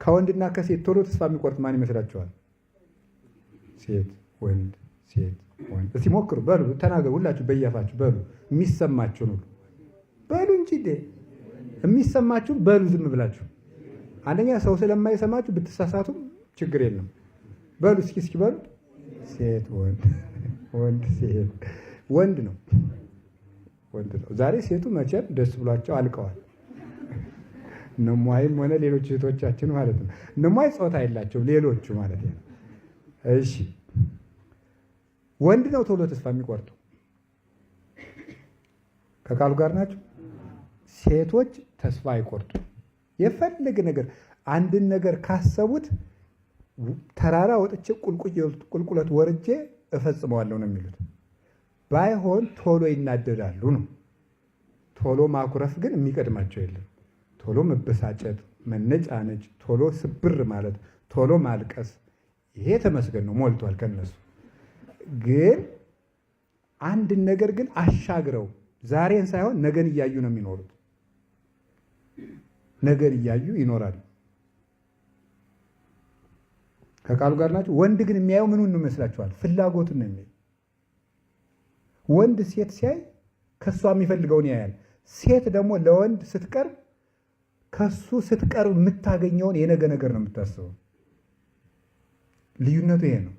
ከወንድና ከሴት ቶሎ ተስፋ የሚቆርጥ ማን ይመስላችኋል? ሴት፣ ወንድ፣ ሴት፣ ወንድ። እስቲ ሞክሩ፣ በሉ ተናገሩ፣ ሁላችሁ በየአፋችሁ በሉ፣ የሚሰማችሁን ሁሉ በሉ እንጂ የሚሰማችሁን በሉ፣ ዝም ብላችሁ። አንደኛ ሰው ስለማይሰማችሁ ብትሳሳቱም ችግር የለም። በሉ እስኪ እስኪ በሉ። ሴት፣ ወንድ፣ ወንድ፣ ሴት፣ ወንድ ነው፣ ወንድ ነው። ዛሬ ሴቱ መቼም ደስ ብሏቸው አልቀዋል። እነሟይም ሆነ ሌሎች እህቶቻችን ማለት ነው። እነሟይ ጾታ የላቸውም ሌሎቹ ማለት ነው። እሺ ወንድ ነው ቶሎ ተስፋ የሚቆርጠው። ከቃሉ ጋር ናቸው። ሴቶች ተስፋ አይቆርጡም። የፈለገ ነገር አንድን ነገር ካሰቡት ተራራ ወጥቼ ቁልቁለት ወርጄ እፈጽመዋለሁ ነው የሚሉት። ባይሆን ቶሎ ይናደዳሉ ነው። ቶሎ ማኩረፍ ግን የሚቀድማቸው የለም። ቶሎ መበሳጨት፣ መነጫነጭ፣ ቶሎ ስብር ማለት፣ ቶሎ ማልቀስ፣ ይሄ ተመስገን ነው፣ ሞልቷል ከነሱ። ግን አንድን ነገር ግን አሻግረው ዛሬን ሳይሆን ነገን እያዩ ነው የሚኖሩት። ነገን እያዩ ይኖራሉ። ከቃሉ ጋር ናቸው። ወንድ ግን የሚያየው ምኑን ነው ይመስላችኋል? ፍላጎቱን ነው የሚያየው። ወንድ ሴት ሲያይ ከእሷ የሚፈልገውን ያያል። ሴት ደግሞ ለወንድ ስትቀርብ ከሱ ስትቀርብ የምታገኘውን የነገ ነገር ነው የምታስበው። ልዩነቱ ይሄ ነው።